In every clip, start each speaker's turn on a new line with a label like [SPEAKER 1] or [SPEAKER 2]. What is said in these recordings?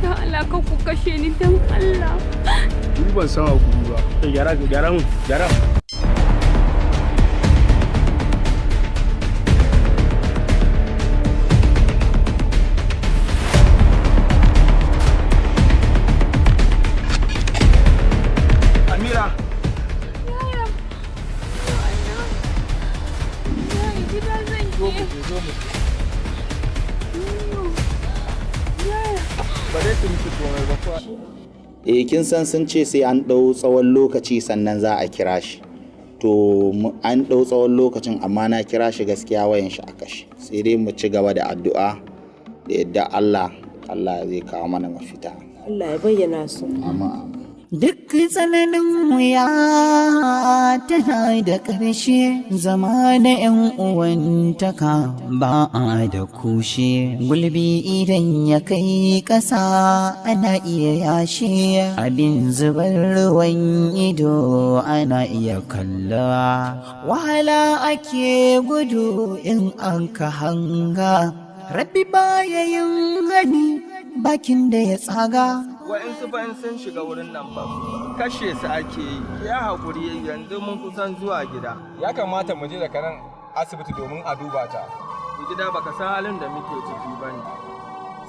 [SPEAKER 1] Don Allah ka ku kashe ni don Allah.
[SPEAKER 2] Ni ban san hakuri ba.
[SPEAKER 3] Gyara gyara mun, gyara.
[SPEAKER 2] Amira.
[SPEAKER 1] Yaya. Yaya gida zan je.
[SPEAKER 2] Zo mu.
[SPEAKER 1] Yaya.
[SPEAKER 2] Ba dai su miki komai ba ko.
[SPEAKER 4] Eh, kin san sun ce sai an ɗau tsawon lokaci sannan za a kira shi. To an ɗau tsawon lokacin amma na kira shi gaskiya wayan shi a kashe. Sai dai mu ci gaba da addu'a da yadda Allah Allah zai kawo mana mafita.
[SPEAKER 5] Allah ya bayyana su.
[SPEAKER 4] Amma
[SPEAKER 6] Duk tsananin wuya tana da ƙarshe, zama da ‘yan uwantaka ba a da kushe. Gulbi idan ya kai ƙasa ana iya yashe, abin zubar ruwan ido ana iya kalla. Wahala ake gudu in an ka hanga, Rabbi baya yin hani bakin da ya tsaga.
[SPEAKER 2] Wa'insu fa in sun shiga wurin nan ba kashe su ake yi. Ya haƙuri, yanzu mun kusan zuwa gida.
[SPEAKER 7] Ya kamata mu je daga nan asibiti domin a duba ta.
[SPEAKER 2] Gida baka san halin da muke ciki ba ne.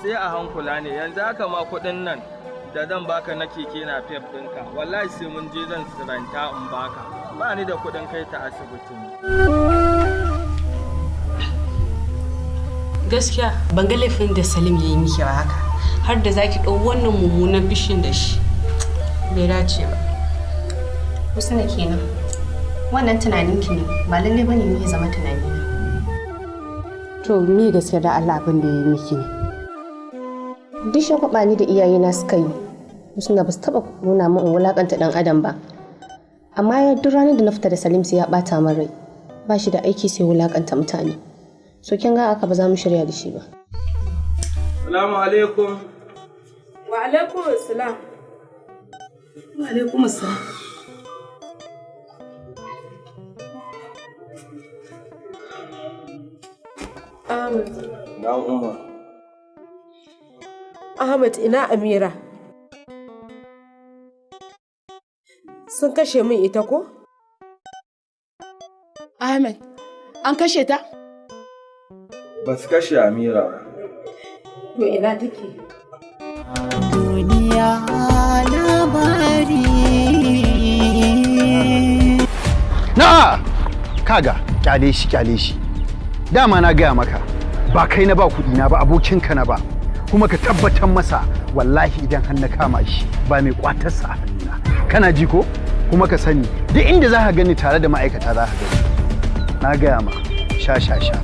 [SPEAKER 2] Sai a hankula ne, yanzu haka ma kuɗin nan da zan baka na keke na fef ɗinka. Wallahi sai mun je zan siranta in baka. Ba ni da kuɗin kai ta asibiti ne.
[SPEAKER 8] Gaskiya ban ga laifin da Salim ya yi miki ba haka. Har da zaki ɗau wannan mummunan bishin da shi. Bai dace ba.
[SPEAKER 9] Husna kenan. Wannan tunaninki ne, ba lalle bane ni ya zama tunanina.
[SPEAKER 8] To me gaskiya da Allah abin da ya yi miki ne?
[SPEAKER 9] Duk shagwaba ni da iyayena suka yi. Husna ba su taɓa nuna min in wulakanta ɗan adam ba. Amma ya duk ranar da na fita da Salim sai ya ɓata min rai. Ba shi da aiki sai wulakanta mutane. So kin ga aka ba za mu shirya da shi ba.
[SPEAKER 2] Salamu alaikum.
[SPEAKER 5] Wa alaikum assalam.
[SPEAKER 8] Wa alaikum assalam.
[SPEAKER 5] Ahmad.
[SPEAKER 2] Na umma.
[SPEAKER 5] Ahmad, ina Amira? Sun kashe min ita ko?
[SPEAKER 10] Ahmed, an kashe ta?
[SPEAKER 2] Ba su kashe Amira ba.
[SPEAKER 5] To ina take?
[SPEAKER 6] Duniya labari.
[SPEAKER 11] Na kaga, kyale shi, kyale shi. Dama na gaya maka ba kai na ba kuɗi na ba, abokinka na ba. Kuma ka tabbatar masa wallahi idan har na kama shi ba mai kwatarsa a hannuna. Kana ji ko? Kuma ka sani duk inda za ka gani tare da ma'aikata za ka gani. Na gaya ma, sha sha sha.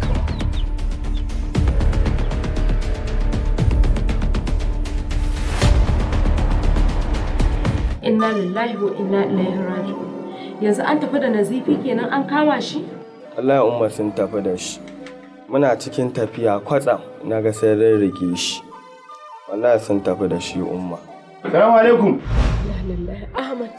[SPEAKER 5] Inna lillahi wa inna ilaihi raji'un. Yanzu an tafi da Nazifi kenan, an kama shi?
[SPEAKER 2] Allah ya umma, sun tafi da shi. Muna cikin tafiya kwatsam na ga sai rarrike shi. Wallahi sun tafi da shi, umma.
[SPEAKER 11] Salamu alaikum.
[SPEAKER 5] Inna lillahi, Ahmad.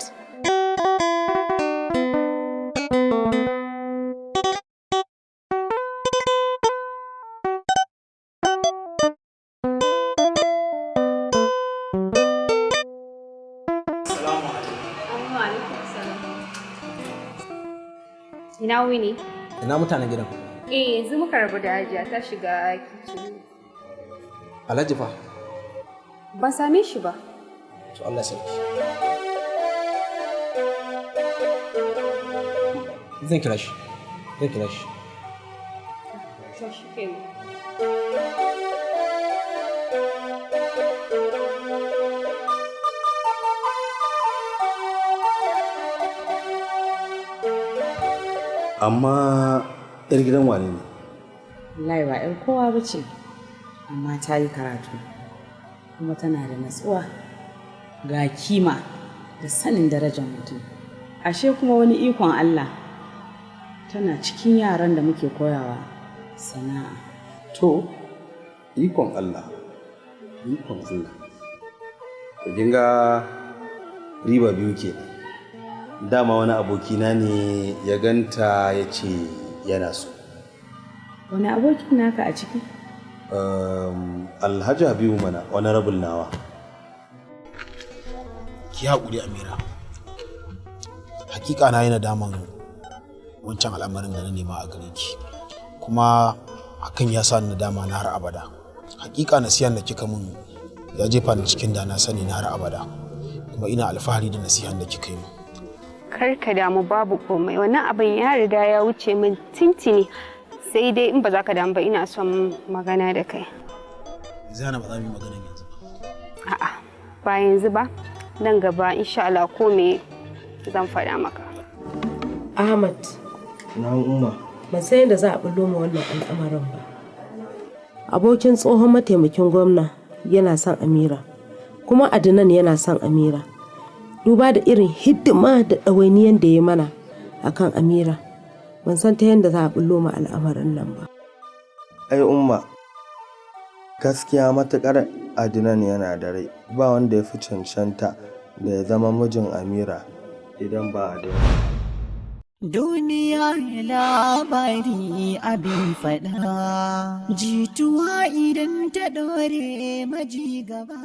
[SPEAKER 1] Amma alaikum salam. Ina wuni?
[SPEAKER 12] Ina mutanen gidan?
[SPEAKER 1] Eh, yanzu muka rabu da Hajiya, ta shiga kicin.
[SPEAKER 12] Alhaji fa?
[SPEAKER 1] Ban same shi ba.
[SPEAKER 12] To Allah sarki. Zan kira shi. Zan kira shi.
[SPEAKER 1] To shi kenan.
[SPEAKER 13] Amma yar gidan wane ne?
[SPEAKER 8] Wallahi ba 'yar kowa ba ce, amma ta yi karatu, kuma tana da natsuwa, ga kima da sanin darajar mutum. Ashe kuma wani ikon Allah, tana cikin yaran da muke koyawa sana'a.
[SPEAKER 13] To, ikon Allah, ikon Allah. To kin ga riba biyu ke. Dama wani abokina ne ya ganta ya ce yana so.
[SPEAKER 8] Wani abokin naka a ciki?
[SPEAKER 13] Alhaji Habibu mana, honorable nawa.
[SPEAKER 12] Ki haƙuri, Amira. Hakika na yi nadaman wancan al'amarin da na nema a gare ki. Kuma hakan ya sa ni nadama na har abada. Hakika nasihan da kika mun ya jefa ni cikin da na sani na har abada. Kuma ina alfahari da nasihan da kika yi min.
[SPEAKER 1] Kar ka damu, babu komai. Wannan abin ya riga ya wuce min tintini. Sai dai in ba za ka damu ba, ina son magana da kai.
[SPEAKER 12] Zana ba za mu yi magana yanzu?
[SPEAKER 1] A'a, ba yanzu ba. Nan gaba insha Allah ko me zan faɗa maka.
[SPEAKER 5] Ahmad,
[SPEAKER 2] Na, Umma.
[SPEAKER 5] Ban san yadda za a bullo ma wannan al'amarin ba. Abokin tsohon mataimakin gwamna yana son Amira, kuma Adnan yana son Amira. Duba da irin hidima da ɗawainiyan da ya mana akan Amira, ban san ta yadda za a bullo ma al'amarin nan ba.
[SPEAKER 2] Ai Umma, gaskiya matuƙar Adnan yana da rai, ba wanda ya fi cancanta da ya zama mijin Amira idan ba Adnan.
[SPEAKER 6] Duniya labari abin faɗa, jituwa idan ta ɗore maji gaba.